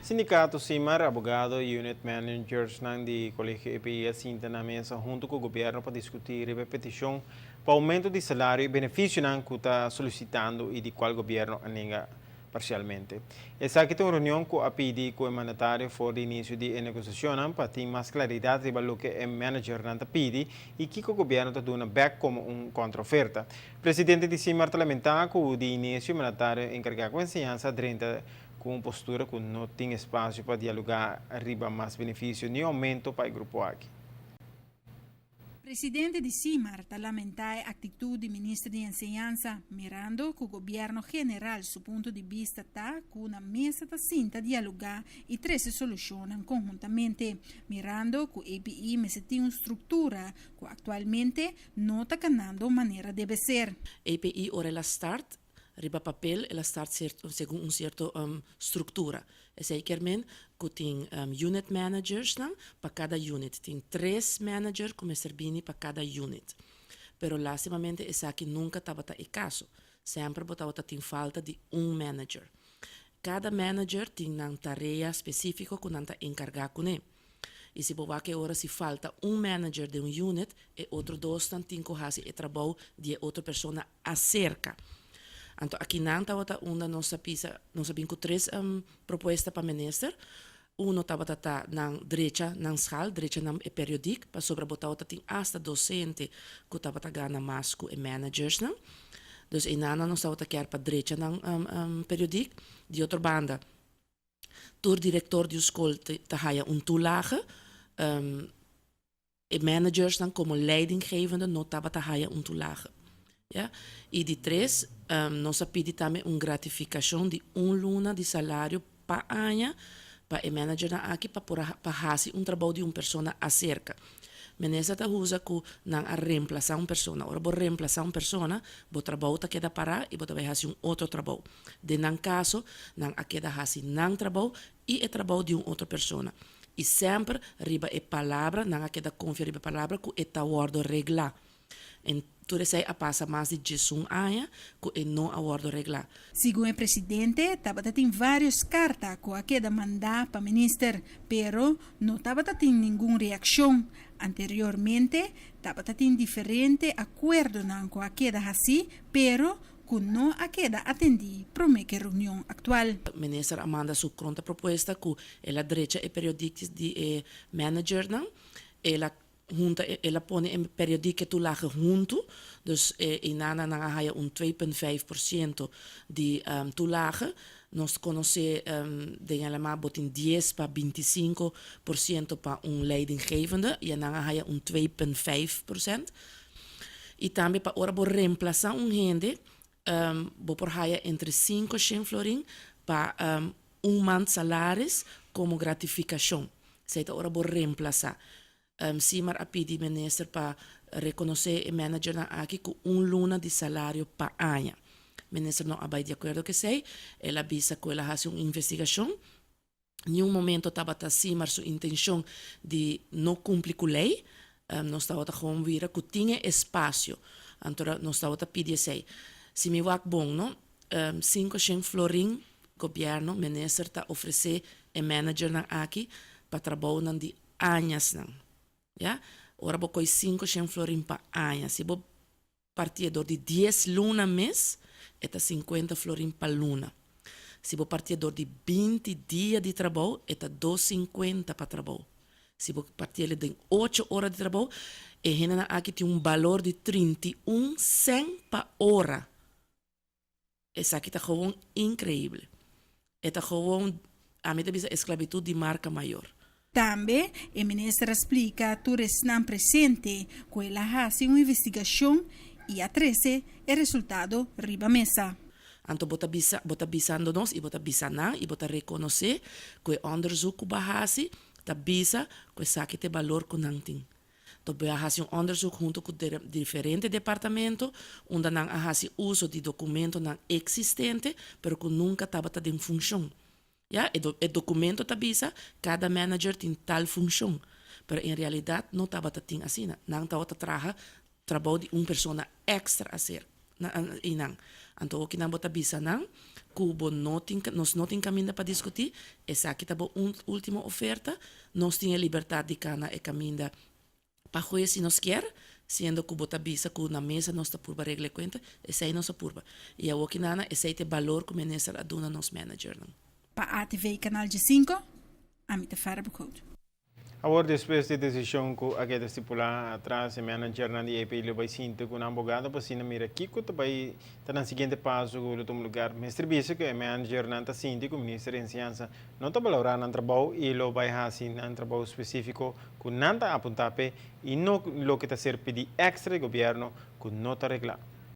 Sindicato SIMAR, abogado y unit managers nan di Colegio EPI a sinta na mesa hunto cu gobierno pa discuti riba e peticion pa aumento di salario y beneficionan cu ta solicitando y di cual gobierno a nenga parcialmente. Esaki ta un reunion cu a pidi cu e mandatario for di inicio di e negociacionnan pa tin mas claridad riba loke e managernan ta pidi y kico gobierno ta duna bek como un contraoferta. Presidente di SIMAR ta lamenta cu di inicio e mandatario encarga cu enseñansa a drenta cu un postura cu no tin espacio pa dialoga riba mas beneficio ni aumento pa e grupo aki. Presidente di SIMAR ta lamenta e actitud di Minister di Enseñansa, mirando cu Gobierno General su punto di bista ta cu na mesa ta sinta dialoga y trece solucionnan conhuntamente, mirando cu EPI mester tin un structura cu actualmente no ta canando manera debe ser. EPI ora el a start riba papel el a start segun un cierto structura. Esey kier men cu tin unit managersnan pa cada unit. Tin tres manager cu mester bini pa cada unit. Pero lastimamente esaki nunca tabata e caso. Semper bo tabata tin falta di un manager. Cada manager tin nan tarea specifico cu nan ta encarga cune. Y si bo wak e ora si falta un manager den un unit, e otro dosnan tin cu haci e trabou di e otro persona acerca. Anto aki nan tabata unda nos a pisa, nos a bin cu tres propuesta pa minister. Uno tabata ta nan drecha nan schaal, drecha nan e periodiek, pasobra bo tabata tin hasta docente cu tabata gana mas cu e managersnan. Dus eynana nos tabata kier pa drecha nan periodiek. Di otro banda, tur director di un school ta haya un toelage. E managersnan como leidinggevende no tabata haya un toelage. Ya. Y di tres, nos a pidi tambe un gratificacion di un luna di salario pa aña pa e managernan aki pa por pa haci un trabou di un persona acerca. Minister ta usa cu nan a reemplaza un persona. Ora bo reemplaza un persona, bo trabou ta keda para y bo ta bay haci un otro trabou. Den nan caso, nan a keda haci nan trabou y e trabou di un otro persona. Y semper riba e palabra, nan a keda confia riba e palabra cu e ta wordo regla. En tur esey a pasa mas di 11 aña cu e no a wordo regla. Segun e presidente, tabata tin varios carta cu a keda manda pa minister, pero no tabata tin ningun reaccion. Anteriormente, tabata tin diferente acuerdonan cu a keda haci, pero cu no a keda atendi prome cu e reunion actual. Minister a manda su contrapropuesta cu el a drecha e periodiek di e managernan, el a hunta el a pone e periodiek e toelage hunto, dus e inana nan a haya un 2,5% di toelage. Nos conoce den LMA bo tin 10 pa 25% pa un leidinggevende y nan a haya un 2,5%. Y tambe pa ora bo reemplaza un hende, bo por haya entre 500 florin pa un maand salaris como gratificacion. Esey ta ora bo reemplaza. SIMAR a pidi minister pa reconoce e managernan aki cu un luna di salario pa aña. Minister no a bay di acuerdo cu esey. El a bisa cu el a haci un investigacion. Niun momento tabata SIMAR su intencion di no cumpli cu ley. Nos tabata gewoon wira cu tin e espacio. Anto nos tabata pidi esey. Si mi wak bon, no? 500 florin gobierno, minister ta ofrece e managernan aki pa trabounan di añasnan. Ya? Ora bo coy 500 florin pa aña. Si bo parti'e door di 10 luna mes, e ta 50 florin pa luna. Si bo parti'e door di 20 dia di trabou, e ta 250 pa trabou. Si bo parti'e den 8 ora di trabou, e hendenan aki tin un balor di 31 cent pa ora. Esaki ta gewoon increibel. E ta gewoon, ami ta bisa, esclavitud di marca mayor. Tambe e minister a splica tur esnan presente cu el a haci un investigacion y a trece e resultado riba mesa. Anto bo ta bisa, bo ta bisando nos y bo ta bisa nan y bo ta reconoce cu e onderzoek cu bo a haci ta bisa cu esaki ta e balor cu nan tin. Anto bo a haci un onderzoek hunto cu diferente departamento unda nan a haci uso di documentonan existente pero cu nunca tabata den funcion. Ya, e documento ta bisa cada manager tin tal funcion, pero en realidad no tabata tin asina. Nan tabata traha trabou di un persona extra hacer na einan. Anto okinan bo ta bisa nan ku bo no tin, nos no tin kaminda pa diskutí, esaki ta bo último oferta, nos tin e libertat di kana e kaminda pa hues si nos kier, siendo ku bo ta bisa ku na mesa nos ta purba regla e kuenta, esei nos a purba. I awokinana esei ta e balor ku minister a duna nos managernan. Pa ATV Canal 5, ami ta Farah Boekhout. Awor, despues di desishon ku a keda stipulá atras, e managernan di EPI lo bai sinta ku nan abogado pa asina mira kiko ta bai ta nan siguiente paso ku lo tuma lugar. Mester bisa ku e managernan ta sinti ku Minister di Enseñansa no ta balorá nan trabou i lo bai hasi nan trabou spesífiko ku nan ta apuntá p'e i no loke ta ser pidí èkstra di gobièrnu ku no ta reglá.